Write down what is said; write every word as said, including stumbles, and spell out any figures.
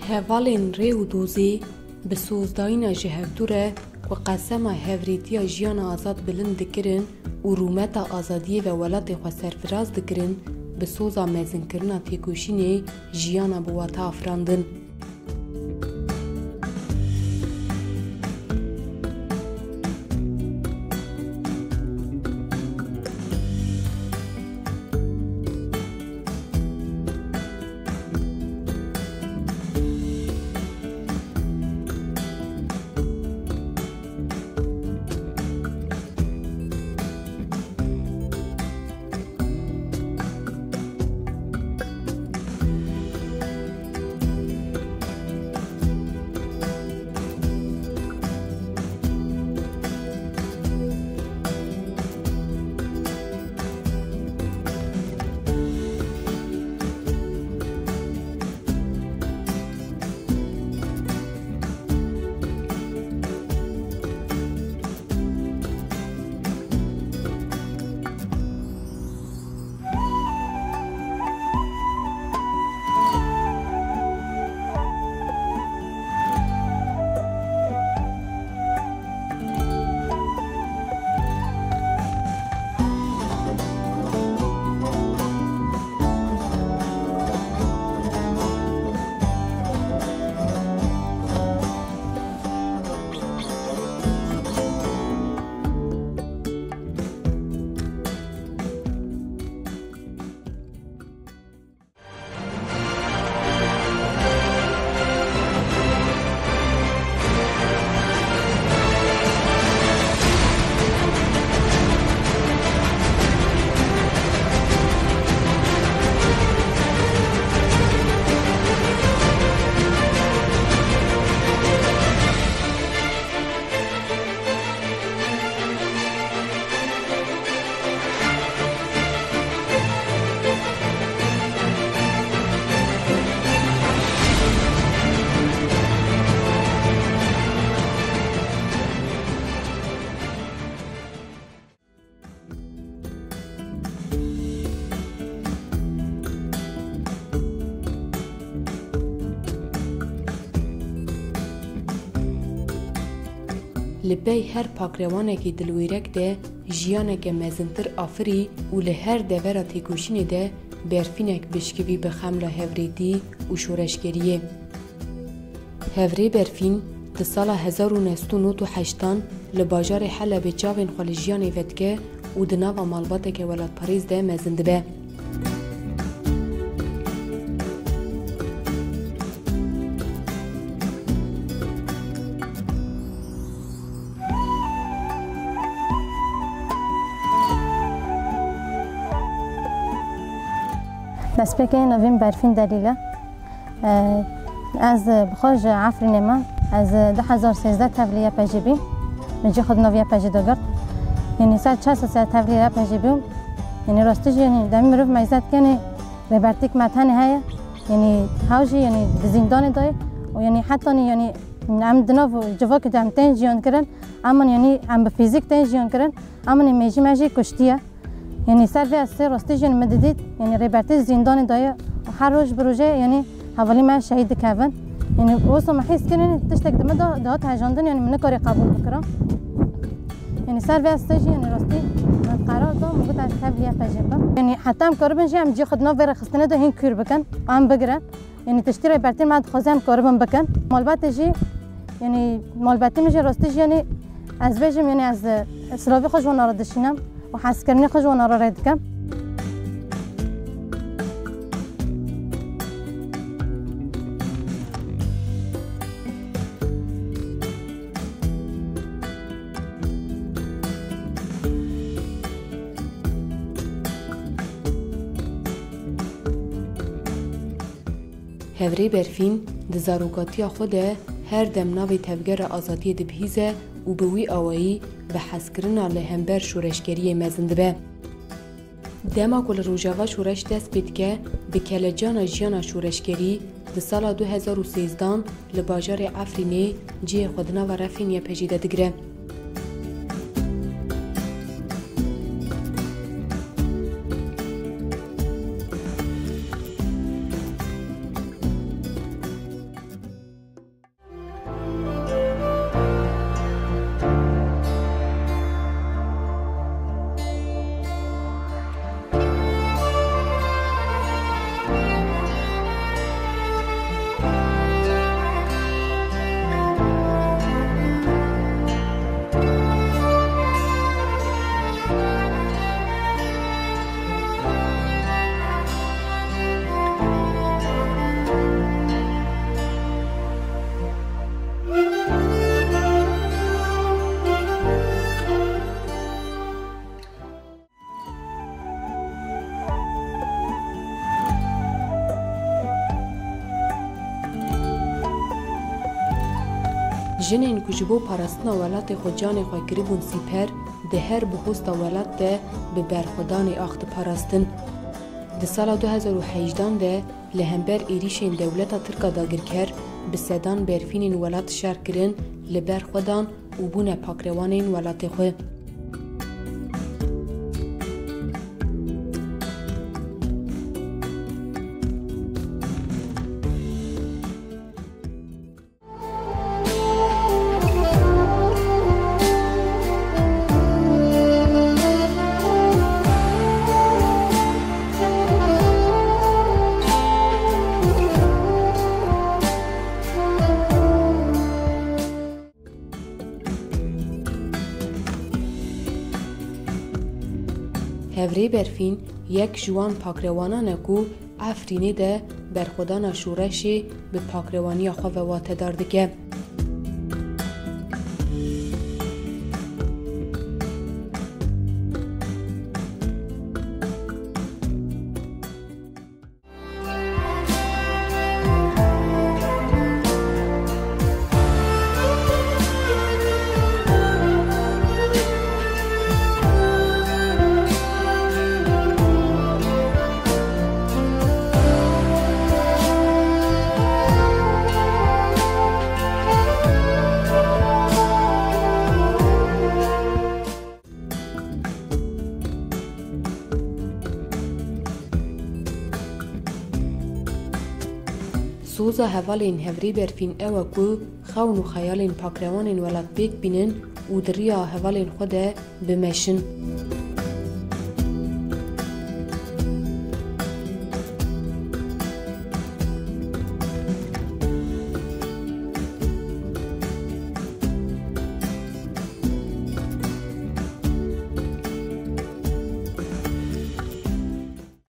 Hevalên rê û dozê bi sozdayîna ji hevdû re ku qesema hevrêtiya jiyana azad bilind dikirin û rûmeta azadiyê ve welatê xwe serfiraz dikirin, bi soza mezinkirina têkoşînê jiyana bi wate afirandin. Li pey her pakrewanekî dilwêrek de jiyaneke mezintir afirî û li her devera têkoşînê de berfînek bişkivî bi xemla hevrêtî û şoreşgeriyê. Hevrê Berfîn di sala hezar û neh sed û nod û heştan li bajarê Helebê çavên xwe li jiyanê vedike û di nava malbateke welatparêz de mezin dibe. Destpêkê navê min Berfîn Delîl e. Ez bi xwe ji Efrînê me. Ez du hezar sêzdeh tevlî Y P G bûm. Min cî xwe di nav Y P G de girt. Yanî ser çar sed ser tevlî Y P G bûm. Yanî rastî jî, yanî demê mirov meyze dike, yanî rêbertîk me tenê heye. Yanî hew jî, yanî di zîndanê de ye. Û yanî hetanî, yanî em di nav civakê de em tên jiyan kirin. Em, yanî em bi fîzîk tên jiyan kirin. Em, yanî mêjî me jî kuştiye. Yanî ser vê astê rastî jî min didît, yanî rêbertî zîndanê daye û her roj bi rojê, yanî hevalî me şehîd dikevin. Yanî wisa min hîs kirin, tiştek di min de dihat hejandin, yanî min nikarî qebûl bikira. Yanî ser vê astê jî, yanî rastî min qerar da, min got ez tevlî Y P G bim. Yanî heta em karibin jî em cî xwe di nav vê rêxistinê de hîn kûr bikin, em bigirin. Yanî tiştî rêbertî me dixwaze em karibin bikin. Malbatê jî, yanî malbatê min jî rastî jî, yanî ez bêjim, yanî ez, e, silavê xwe ji wan re dişînim û hezkirinê xwe ji wan re rê dikim. Hevrê Berfîn di zarokatiya xwe de her dem navê Tevgera Azadiyê dibihîze û bi wî awayî bi hezkirina li hember şoreşgeriyê mezin dibe. Dema ku li Rojava şoreş dest pê dike, bi kelecana jiyana şoreşgerî di sala du hezar û sêzdan li bajarê Efrînê cihê xwe di nava refên Y P G de digire. Jinên ku ji bo parastina welatê xwe canê xwe kiribûn sîper, di her buhosta welat de bi berxwedanê ax diparastin. Di sala du hezar û hejdan de li hember êrîşên dewleta Tirk a dagirker bi sedan berfînên welat şer kirin, li ber xwe dan û bûne pakrewanên welatê xwe. Hevrê Berfîn yek ji wan pakrewanan e ku Efrînê de berxwedana şoreşê bi pakrewaniya xwe ve watedar dike. Soza hevalên Hevrê Berfîn ew e ku xewn û xeyalên pakrewanên welat pêk bînin û di riya hevalên xwe de bimeşin.